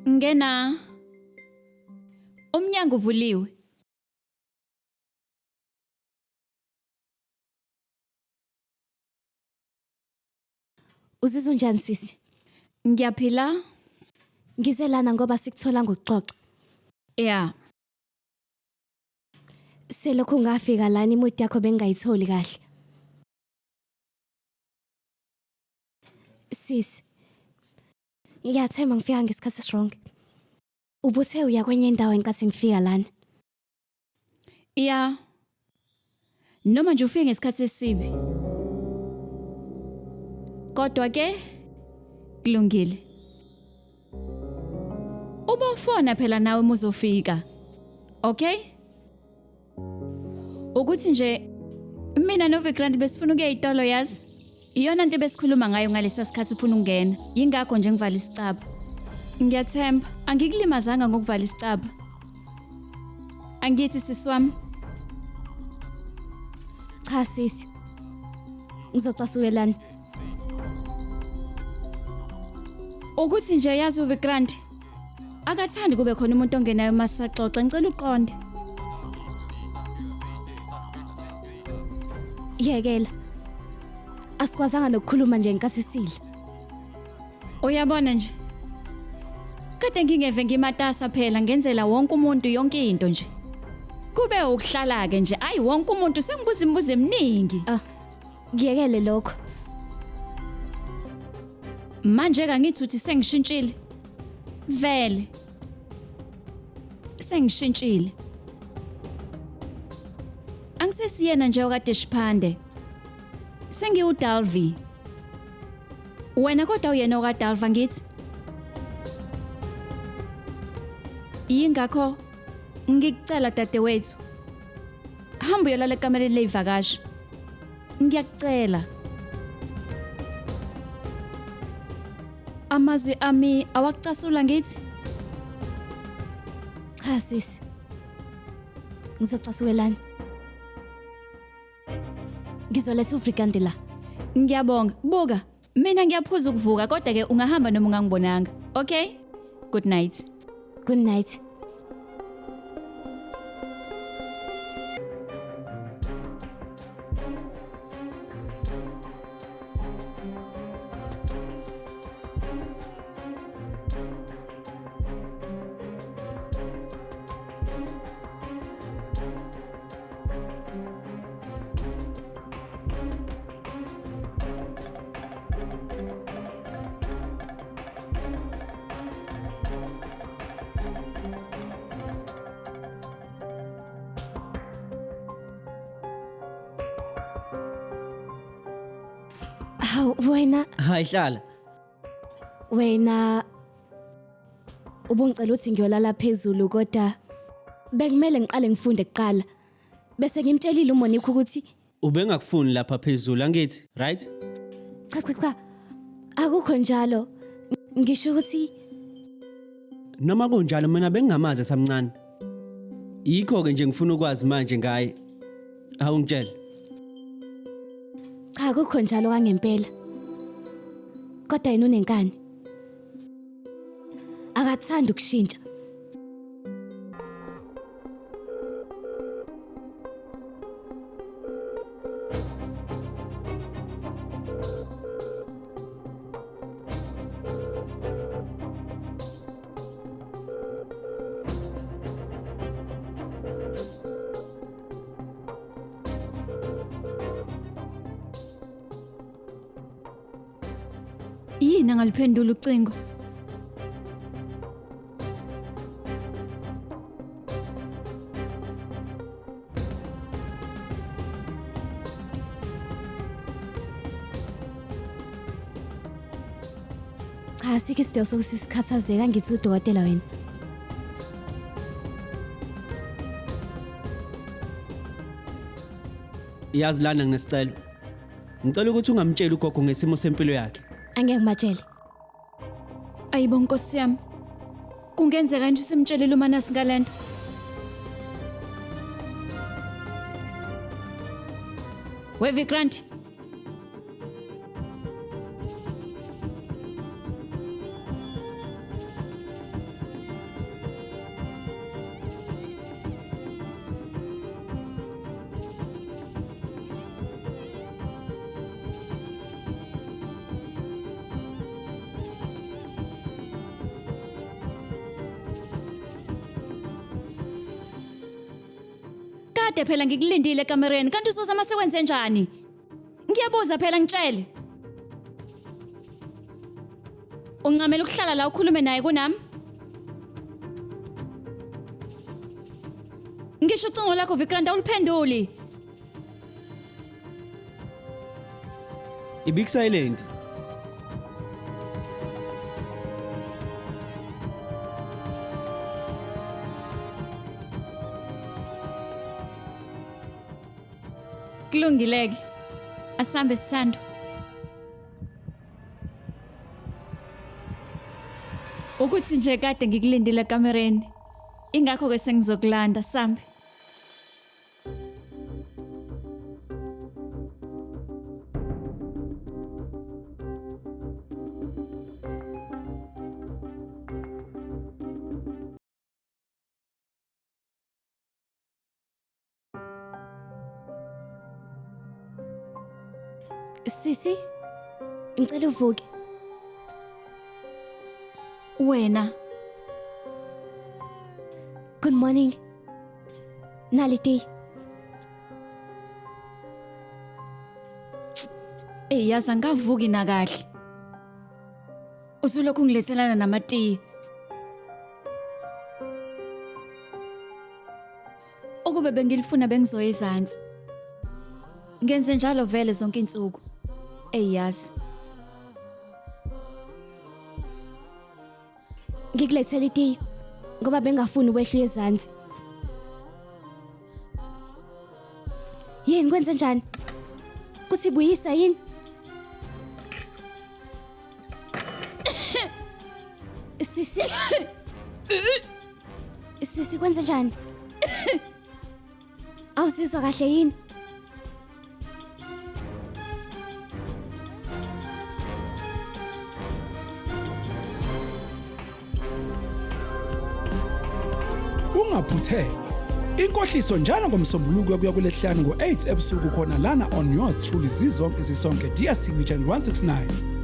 Ngena. Umnyango uvuliwe. Uzizwa unjani sisi? Ngiyaphila. Ngize lana ngoba sikuthola ngokuxoxa. Yeah. Selokhu ngafika lana imudi yakho bengingayitholi kahle. Sisi. Ngiyathemba ngifika ngesikhathi esiwrong. Ubuthe uya kwenye indawo enkathi ngifika lana. Yeah. Noma nje ufike ngesikhathi esibi. Kodwa ke kulungile. Ubofona phela nawe uma uzofika. Okay? Ukuthi nje mina noVikrant besifuna ukuya ezitolo yazi. Iyona nto besikhuluma ngayo ngalesa sikhathi ufuna ukungena. Yingakho nje ngivala isicaba. Ngiyathemba angikulimazanga ngokuvala isicaba. Angithi sisi wami. Cha sisi. Ngizocasukelana. Ukuthi nje yazi uVikrant akathandi kube khona umuntu ongenayo uma sisaxoxa ngicela uqonde. Yekela. Asikwazanga nokukhuluma nje ngenkathi sidla. Uyabona nje. Kade ngingeve ngimatasa phela ngenzela wonke umuntu yonke into nje. Kube ukuhlala ke nje ayi wonke umuntu sengibuza imibuzo eminingi. Ah. Ngiyekele lokho. Manje kangithi uthi sengishintshile. Vele. Sengishintshile. Angisesiyena nje okade shiphande. SengiwuDalvi. Wena kodwa uyena okaDalva ngithi. Yingakho ngikucela dadewethu. Hamba uyolala ekamereni leyivakashi. Ngiyakucela. Amazwi ami awakucasula ngithi? Cha sisi. Ngizocasukelana. Ngizoletha uVrikandi la. Ngiyabonga. Buka, mina ngiyaphuza ukuvuka kodwa ke ungahamba noma ungangibonanga. Okay? Good night. Good night. Hawu wena Hayi hlala. Wena ubungicela ukuthi ngiyolala phezulu kodwa bekumele ngiqale ngifunde kuqala. Bese ngimtshelile uMonique ukuthi Ubengakufuni lapha phezulu angithi, right? Cha cha cha. Akukho njalo. Ngisho ukuthi Noma kunjalo mina bengingamazi esamncane. Yikho ke nje ngifuna ukwazi manje ngaye. Awungitshele. Cha akukho njalo kangempela. Kodwa yena unenkani. Akathandi ukushintsha. Yini angaliphendula ucingo? Cha asikho isidingo sokuthi sikhathazeke angithi udokotela wena. Yazi lana nginesicelo. Ngicela ukuthi ungamtsheli ugogo ngesimo sempilo yakhe. Angeke ngibatshele. Ayibo Nkosi yami. Kungenzeka nje simtshelile uManasi ngalento. We Vikrant. Kade phela ngikulindile ekamereni, kanti usozama sekwenze njani? Ngiyabuza phela ngitshele. Uncamela ukuhlala la ukhulume naye kunami? Ngisho ucingo lakho Vikrant awuliphenduli. I-big silent. Kulungileke. Asambe sithando. Ukuthi nje kade ngikulindile ekamereni. Ingakho ke sengizokulanda sambe. Sisi, ngicela uvuke. Wena Good morning. Nali tea. Ey yazi angavuki nakahle. Usulokhu ungilethelana namatiye. Ukube bengilifuna bengizoya ezansi. Ngenze njalo vele zonke insuku. Ey yazi. Ngikulethele itiye ngoba bengafuni ukwehla uye ezansi. Yini kwenze njani? Kuthi buyisa yini? Sisi. Sisi kwenze njani? Awuzizwa kahle yini? Ungaphuthelwa. Inkohliso njalo ngomsombuluko kuya kulesihlanu ngo-8 ebusuku khona lana on yours truly zizonke zisonke DStv channel 169.